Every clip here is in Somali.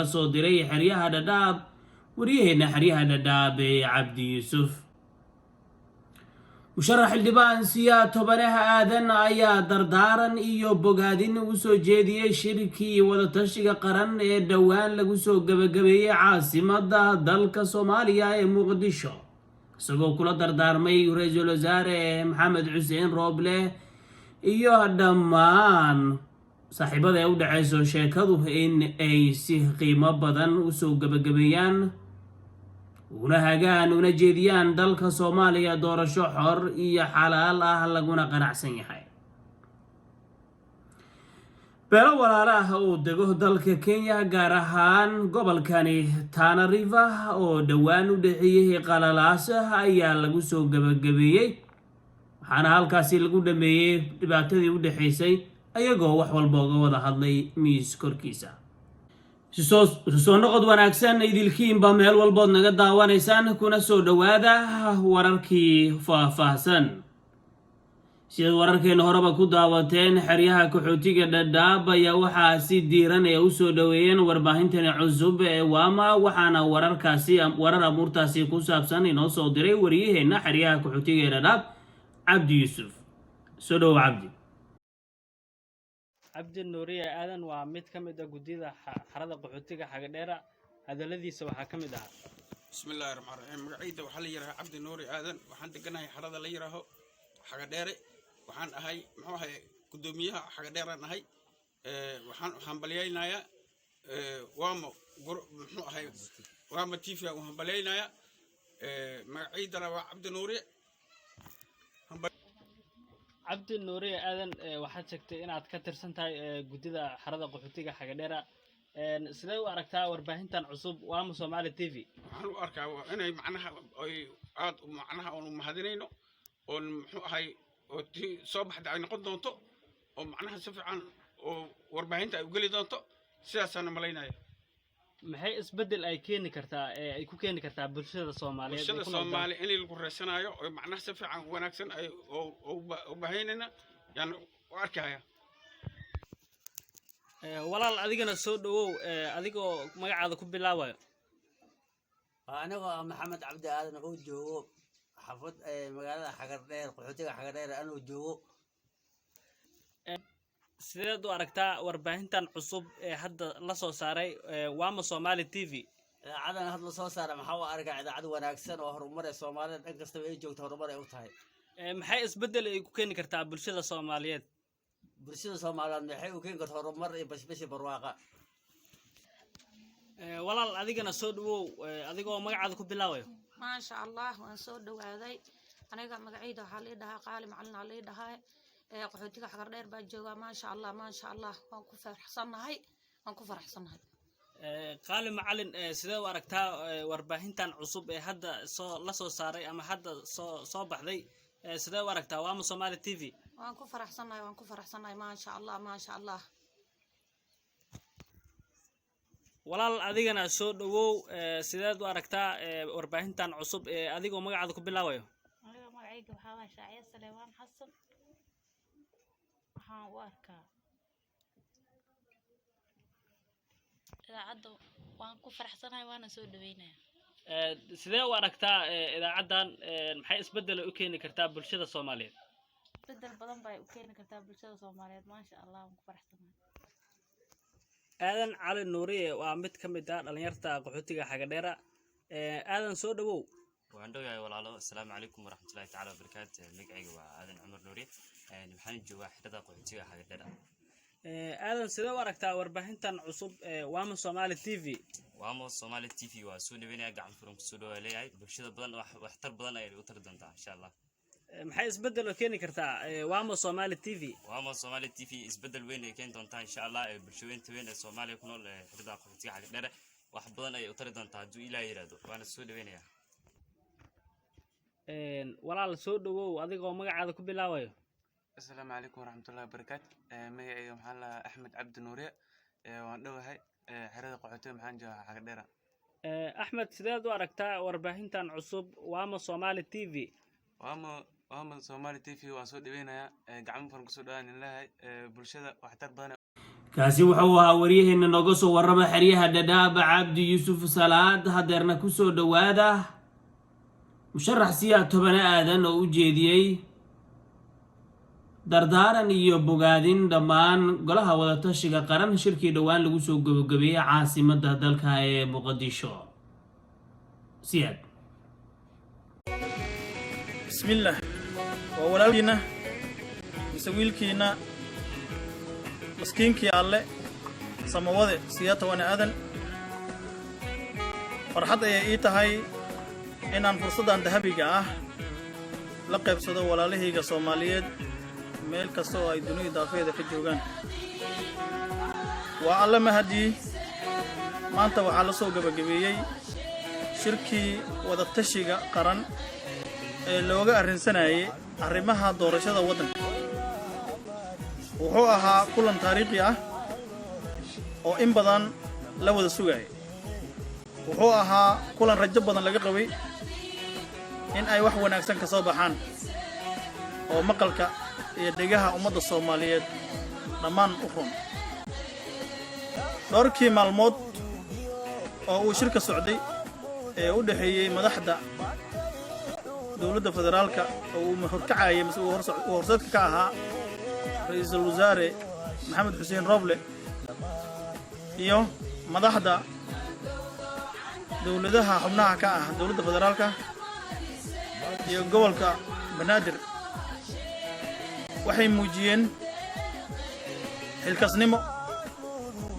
soo diray xeryaha Dhadhaab waryaheena xeryaha Dhadhaab ee Cabdi Yuusuf. Musharax xildhibaan Siyaad Tobaneha Aadan ayaa dardaaran iyo bogaadin u soo jeediyey shirkii wadatashiga qaran ee dhowaan lagu soo gebagabeeyey caasimada dalka Soomaaliya ee Muqdisho, isagoo kula dardaarmay Ra-iisul Wasaare Maxamed Xuseen Rooble iyo dhammaan saaxiibada ee u dhexeyso sheekadu in ay si qiimo badan usoo gebagabeeyaan una hagaan una jeediyaan dalka Soomaaliya doorasho xor iyo xalaal ah laguna qanacsan yahay. Beelo walaalo ah oo dego dalka Kenya, gaar ahaan gobolkani Tana River, oo dhowaan u dhexeeyey qalalaasa ayaa lagu soo gebagabeeyey, waxaana halkaasi lagu dhameeyey dhibaatadii u dhexeysay, ayagoo wax walba uga wada hadlay miis korkiisa. Isu soo noqod wanaagsan idilkiinba meel walbood naga daawanaysaan, kuna soo dhowaada wararkii faah-faahsan. Sidaad wararkeena horeba ku daawateen, xeryaha qaxootiga Dhadhaab ayaa waxaa si diiran ee usoo dhoweeyeen warbaahintani cusub ee Waama, waxaana wararkaasi warar amuurtaasi ku saabsan inoo soo diray waryaheena xeryaha qaxootiga ee Dhadhaab, Cabdi Yuusuf. Soo dhowow, Cabdi. Cabdi Nuuriye Aadan waa mid ka mid ah guddida xarada qaxootiga Xagadheera. Hadalladiisa waxaa ka mid ahaa: Bismillahi raxmaan raxiim. Magacayda waxaa la yidhahaa Cabdi Nuuri Aadan. Waxaan deganahay xarada la yidhaaho Xagadheere. Waxaan ahay, muxuu ahay, guddoomiyaha Xagadheeraan ahay. Waxaan hambalyaynayaa Waamo, muxuu ahay, Waamo TV aan u hambalyaynayaa. Magacaydana waa Cabdi Nuuri. Cabdi Nuuriye Aadan, waxaad sheegtay inaad ka tirsan tahay guddida xarada qaxootiga Xagadheera. Sidee u aragtaa warbaahintan cusub, Waamo Somaali TV? Waxaan u arkaa waa inay macnaha ay aad macnaha oonu mahadinayno oon, muxuu ahay, oo tii soo baxda ay noqon doonto oo macnaha si fiican oo warbaahinta ay u geli doonto, sidaasaan malaynaya. Maxay isbeddel ay keeni kartaa ee ay ku keeni kartaa bulshada Soomaaliyeed ee Bulshada ku nool dalka? Soomaali in lagu reysanaayo oo macnaha si fiican wanaagsan ay u baahaynayna yaan u arkaya. Walaal, adigana soo dhawow, adigoo magacaada ku bilaabayo. Waa anigoo ah Maxamed Cabdi Aadan oo joogo xafad magaalada Xagardheer, qaxootiga Xagardheer anuu joogo. Sideed u aragtaa warbaahintan cusub ee hadda la soo saaray, Waamo Somali TV? Idaacadan hadda lasoo saaray maxaa u arkaa idaacad wanaagsan oo horumar ee Soomaalida dhan kastaba ay joogto horumar ay u tahay. Maxay isbeddel ay ku keeni kartaa bulshada Soomaaliyeed? Bulshada Soomaaliyeed maxay u keeni kartaa horumar iyo bashbashi barwaaqa. Walaal, adigana soo dhawow, adigoo magacaada ku bilaabayo. Maasha Allah, waan soo dhawaaday. Aniga magacayda waxaa lii dhahaa Qaali Macalin aa lii dhahaa. Qaxootiga Xagardheer baa joogaa. Maasha Allah, maasha Allah, waan ku faraxsannahay, waan ku faraxsannahay. Qaali Macalin, sidee u aragtaa warbaahintan cusub ee hadda soo la soo saaray ama hadda soo baxday? Sidee u aragtaa Waamo Somali TV? Waan ku faraxsannahay, waan ku faraxsannahay. Maasha Allah, maasha Allah. Walaal, adigana soo dhawow. Sideed u aragtaa warbaahintan cusub ee adigoo magacaada ku bilaabayo? Aniga magacayga waxaa waaya Shaaciye Saleewaan Xasan. Waxaan u arkaa idaacadda waan ku faraxsanahay, waana soo dhaweynaya. Sidee u aragtaa idaacaddan? Maxay isbeddel u keeni kartaa bulshada Soomaaliyeed? Isbeddel badan bay u keeni kartaa bulshada Soomaaliyeed. Maasha Allah, waan ku faraxsanahay. Aadan Cali Nuuriye waa mid ka mid ah dhalinyarta qaxootiga Xagadheera. Aadan, soo dhawow. Waan dhowahay, walaalo. Asalaamu calaykum waraxmatullahi tacaala wabarakaatu. Magacayga waa Aadan Cumar Nuuriye. Waxaan joogaa xirada qaxootiga Xagadheera. Aadan, sidee u aragtaa warbaahintan cusub ee Waamo Somali TV? Waamo Somali TV waa soo dhaweynaya, gacan furan kusoo dhawaa leeyahay. Bulshada badan waxtar badan ayay u tari doontaa, insha Allah. Maxay isbeddel oo keeni kartaa Waamo Somali TV? Waamo Somali TV isbeddel weyn ay keeni doontaa, insha Allah. Ee bulshaweynta weyn ee Soomaaliya ku nool ee xirada qaxootiga Xagadheere wax badan ayay u tari doontaa, hadduu Ilaah yidhaahdo. Waana soo dhaweynaya. Walaal, soo dhawow adigoo magacaada ku bilaabayo. Asalaamu calaykum waraxmatullahi wabarakaatu. Magacayga maxaa la dhahaa Axmed Cabdi Nuuriye. Waan dhowahay. Xerada qaxootiga maxaan joogaa Xagadheera. Axmed, sideed u aragtaa warbaahintan cusub, Waamo Somali TV? Waamo Somali TV waan soo dhaweynayaa. Gacmo furan kusoo dhawaan leeyahay. Bulshada waxtar badan. Kaasi wuxuu ahaa waryaheena nooga soo warrama xeryaha Dhadhaab, Cabdi Yuusuf Salaad. Hadeerna kusoo dhowaada musharax Siyaad Tobane Aadan oo u jeediyey dardaaran iyo bogaadin dhammaan Golaha Wadatashiga Qaran shirkii dhowaan lagu soo gabagabeeyey caasimadda dalka ee Muqdisho. Siyaad. Bismillaah. Waa walaalkiinna mise wiilkiinna maskiinkii Alle, Samawade Siyaad Towane Aadan. Farxad ayay ii tahay inaan fursaddan dahabiga ah la qaybsado walaalahayga Soomaaliyeed meel kasta oo ay dunida daafeeda ka joogaan. Waa Alle mahadii, maanta waxaa la soo gebagabeeyey shirkii wadatashiga qaran ee looga arrinsanayay arrimaha doorashada waddanka. Wuxuu ahaa kulan taariikhi ah oo in badan la wada sugayay. Wuxuu ahaa kulan rajo badan laga qabay in ay wax wanaagsan ka soo baxaan oo maqalka iyo dhegaha ummadda Soomaaliyeed dhammaan u run. Dhowrkii maalmood oo uu shirka socday ee u dhexeeyey madaxda dowladda federaalka oo uu horkacayay mise uu horseedka ka ahaa Ra-iisul Wasaare Maxamed Xuseen Roble iyo madaxda dowladaha xubnaha ka ah dowladda federaalka iyo gobolka Banaadir, waxay muujiyeen xilkasnimo,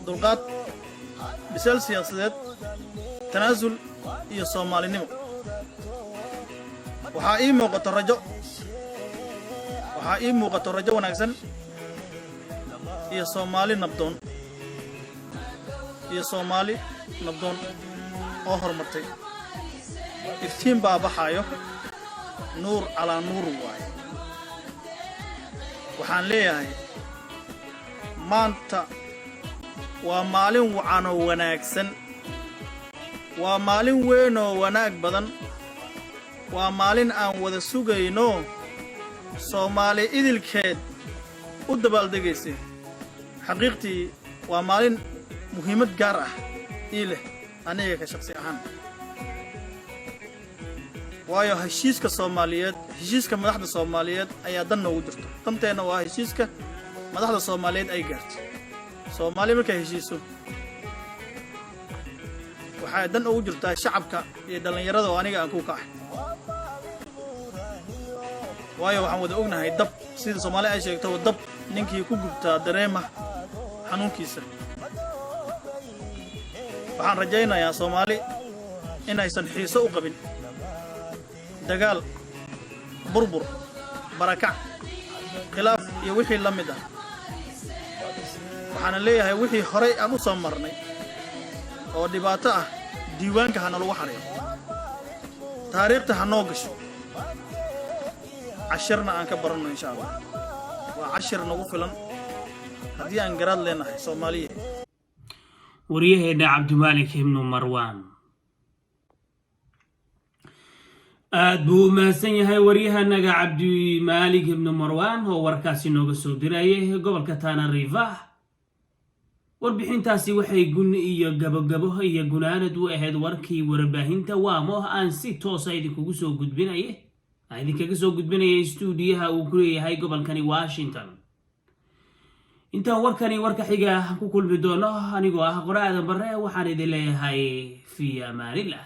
dulqaad, biseel siyaasadeed, tanaasul iyo Soomaalinimo. Waxaa ii muuqato rajo, waxaa ii muuqato rajo wanaagsan iyo Soomaali nabdoon oo horumartay. Iftiin baa baxaayo, nuur calaa nuur waaye. Waxaan leeyahay, maanta waa maalin wacan oo wanaagsan, waa maalin weyn oo wanaag badan, waa maalin aan wada sugayno, Soomaali idilkeed u dabaaldegaysay. Xaqiiqtii waa maalin muhiimad gaar ah ii leh aniga ka shaqsi ahaan, waayo heshiiska Soomaaliyeed, heshiiska madaxda Soomaaliyeed ayaa dan noogu jirto. Danteenna waa heshiiska madaxda Soomaaliyeed ay gaarto. Soomaaliya markay heshiiso, waxay dan ugu jirtaa shacabka iyo dhallinyarada oo aniga aan ku ka ahay, waayo waxaan wada ognahay dab, sida Soomaali ay sheegto, dab ninkii ku gubtaa dareema xanuunkiisa. Waxaan rajaynayaa Soomaali inaysan xiiso u qabin dagaal, burbur, barakac, khilaaf iyo wixii la mid ah. Waxaana leeyahay, wixii horay aan u soo marnay oo dhibaato ah diiwaanka ha nalagu xareeyo, taariikhta ha noo gasho, cashirna aan ka baranno, insha Allah. Waa cashir nagu filan haddii aan garaad leenahay, Soomaaliya. Waryaheena Cabdimaalik Ibnu Marwaan aad buu u mahadsan yahay, waryahanaga Cabdimaalik Ibnu Marwaan oo warkaasi nooga soo dirayay gobolka Tana River. Warbixintaasi waxay gun iyo gabogabo iyo gunaanad u ahayd warkii warbaahinta Waamo aan si toosa idinkugu soo gudbinaye, aan idinkaga soo gudbinayay stuudiyaha uu ku leeyahay gobolkani Washington. Intaan warkani warka xiga ku kulmi doono, anigoo ah Qore Aadan Barre, waxaan idin leeyahay fi amaanillah.